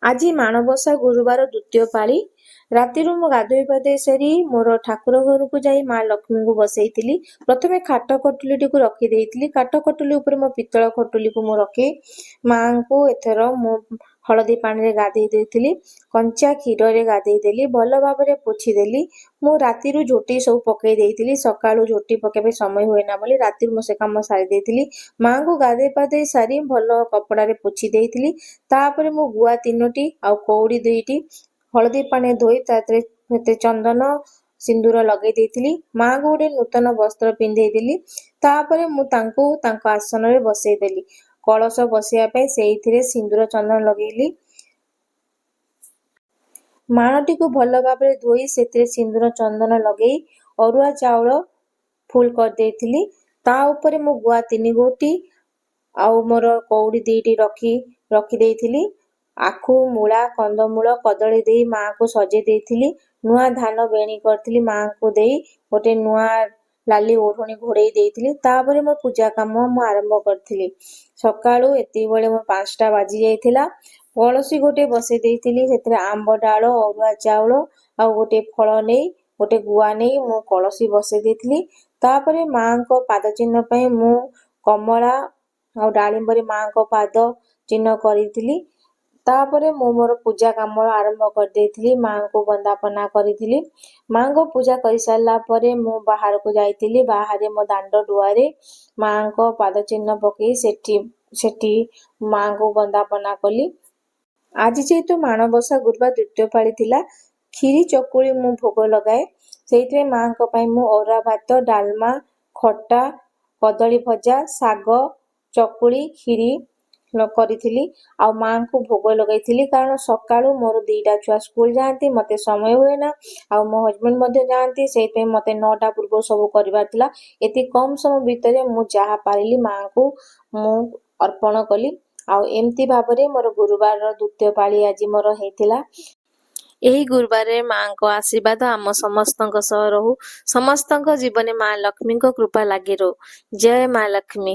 ଆଜି ମାଣବସା ଗୁରୁବାର ଦ୍ୱିତୀୟ ପାଳି। ରାତିରୁ ମୁଁ ଗାଧୋଇ ପାଧୋଇ ସାରି ମୋର ଠାକୁର ଘରକୁ ଯାଇ ମା ଲକ୍ଷ୍ମୀଙ୍କୁ ବସେଇଥିଲି। ପ୍ରଥମେ କାଠ ଖଟୁଲିଟିକୁ ରଖିଦେଇଥିଲି। କାଠ ଖଟୁଲି ଉପରେ ମୋ ପିତ୍ତଳ ଖଟୁଲିକୁ ମୁଁ ରଖି ମାଆଙ୍କୁ ଏଥର ମୁଁ ହଳଦୀ ପାଣିରେ ଗାଧେଇ ଦେଇଥିଲି, କଞ୍ଚା କ୍ଷୀରରେ ଗାଧେଇ ଦେଲି, ଭଲ ଭାବରେ ପୋଛିଦେଲି। ମୁଁ ରାତିରୁ ଝୋଟି ସବୁ ପକେଇ ଦେଇଥିଲି। ସକାଳୁ ଝୋଟି ପକେଇବା ପାଇଁ ସମୟ ହୁଏ ନା ବୋଲି ରାତିରୁ ମୁଁ ସେ କାମ ସାରି ଦେଇଥିଲି। ମାଆଙ୍କୁ ଗାଧେଇ ପାଧେଇ ସାରି ଭଲ କପଡ଼ାରେ ପୋଛି ଦେଇଥିଲି। ତାପରେ ମୁଁ ଗୁଆ 3ଟି ଆଉ କଉଡ଼ି 2ଟି ହଳଦୀ ପାଣିରେ ଧୋଇ ତା ଦେହରେ ଚନ୍ଦନ ସିନ୍ଦୁର ଲଗେଇ ଦେଇଥିଲି। ମାଆଙ୍କୁ ଗୋଟେ ନୂତନ ବସ୍ତ୍ର ପିନ୍ଧେଇ ଦେଲି। ତାପରେ ମୁଁ ତାଙ୍କୁ ତାଙ୍କ ଆସନରେ ବସେଇଦେଲି। କଳସ ବସେଇବା ପାଇଁ ସେଇଥିରେ ସିନ୍ଦୁର ଚନ୍ଦନ ଲଗେଇଲି। ମାଣଟିକୁ ଭଲ ଭାବରେ ଧୋଇ ସେଥିରେ ସିନ୍ଦୁର ଚନ୍ଦନ ଲଗେଇ ଅରୁଆ ଚାଉଳ ଫୁଲ କରିଦେଇଥିଲି। ତା ଉପରେ ମୁଁ ଗୁଆ 3 ଗୋଟି ଆଉ ମୋର କଉଡ଼ି 2ଟି ରଖିଦେଇଥିଲି। ଆଖୁ, ମୂଳା, କନ୍ଦମୂଳ, କଦଳୀ ଦେଇ ମାଆଙ୍କୁ ସଜେଇ ଦେଇଥିଲି। ନୂଆ ଧାନ ବେଣୀ କରିଥିଲି, ମାଆଙ୍କୁ ଦେଇ ଗୋଟେ ନୂଆ ଲାଲି ଓଢ଼ଣୀ ଘୋଡ଼େଇ ଦେଇଥିଲି। ତାପରେ ମୋ ପୂଜା କାମ ମୁଁ ଆରମ୍ଭ କରିଥିଲି। ସକାଳୁ ଏତିକି ବେଳେ ମୋର 5ଟା ବାଜି ଯାଇଥିଲା। କଳସୀ ଗୋଟେ ବସେଇ ଦେଇଥିଲି। ସେଥିରେ ଆମ୍ବ ଡାଳ, ଅରୁଆ ଚାଉଳ ଆଉ ଗୋଟେ ଫଳ ନେଇ, ଗୋଟେ ଗୁଆ ନେଇ ମୁଁ କଳସୀ ବସେଇ ଦେଇଥିଲି। ତାପରେ ମାଆଙ୍କ ପାଦ ଚିହ୍ନ ପାଇଁ ମୁଁ କମଳା ଆଉ ଡାଳିମ୍ବରେ ମାଆଙ୍କ ପାଦ ଚିହ୍ନ କରିଥିଲି। ତାପରେ ମୁଁ ମୋର ପୂଜା କାମ ଆରମ୍ଭ କରିଦେଇଥିଲି। ମାଆଙ୍କୁ ବନ୍ଦାପନା କରିଥିଲି। ମାଆଙ୍କ ପୂଜା କରିସାରିଲା ପରେ ମୁଁ ବାହାରକୁ ଯାଇଥିଲି। ବାହାରେ ମୋ ଦାଣ୍ଡ ଦୁଆରେ ମାଆଙ୍କ ପାଦ ଚିହ୍ନ ପକେଇ ସେଠି ମାଆଙ୍କୁ ବନ୍ଦାପନା କଲି। ଆଜି ଯେହେତୁ ମାଣବସା ଗୁରୁବାର ଦ୍ୱିତୀୟ ପାଳି ଥିଲା, କ୍ଷୀରି ଚକୁଳି ମୁଁ ଭୋଗ ଲଗାଏ। ସେଇଥିରେ ମାଆଙ୍କ ପାଇଁ ମୁଁ ଅରୁଆ ଭାତ, ଡାଲମା, ଖଟା, କଦଳୀ ଭଜା, ଶାଗ, ଚକୁଳି, କ୍ଷୀରି କରିଥିଲି ଆଉ ମାଆଙ୍କୁ ଭୋଗ ଲଗାଇଥିଲି। କାରଣ ସକାଳୁ ମୋର 2ଟା ଛୁଆ ସ୍କୁଲ ଯାଆନ୍ତି, ମୋତେ ସମୟ ହୁଏ ନା, ଆଉ ମୋ ହଜବେଣ୍ଡ ମଧ୍ୟ ଯାଆନ୍ତି। ସେଇଥିପାଇଁ ମୋତେ 9ଟା ପୂର୍ବରୁ ସବୁ କରିବାର ଥିଲା। ଏତି କମ୍ ସମୟ ଭିତରେ ମୁଁ ଯାହା ପାରିଲି ମାଆଙ୍କୁ ମୁଁ ଅର୍ପଣ କଲି। ଆଉ ଏମିତି ଭାବରେ ମୋର ଗୁରୁବାରର ଦ୍ୱିତୀୟ ପାଳି ଆଜି ମୋର ହେଇଥିଲା। ଏହି ଗୁରୁବାରରେ ମାଆଙ୍କ ଆଶୀର୍ବାଦ ଆମ ସମସ୍ତଙ୍କ ସହ ରହୁ। ସମସ୍ତଙ୍କ ଜୀବନେ ମା ଲକ୍ଷ୍ମୀଙ୍କ କୃପା ଲାଗି ରହୁ। ଜୟ ମା ଲକ୍ଷ୍ମୀ।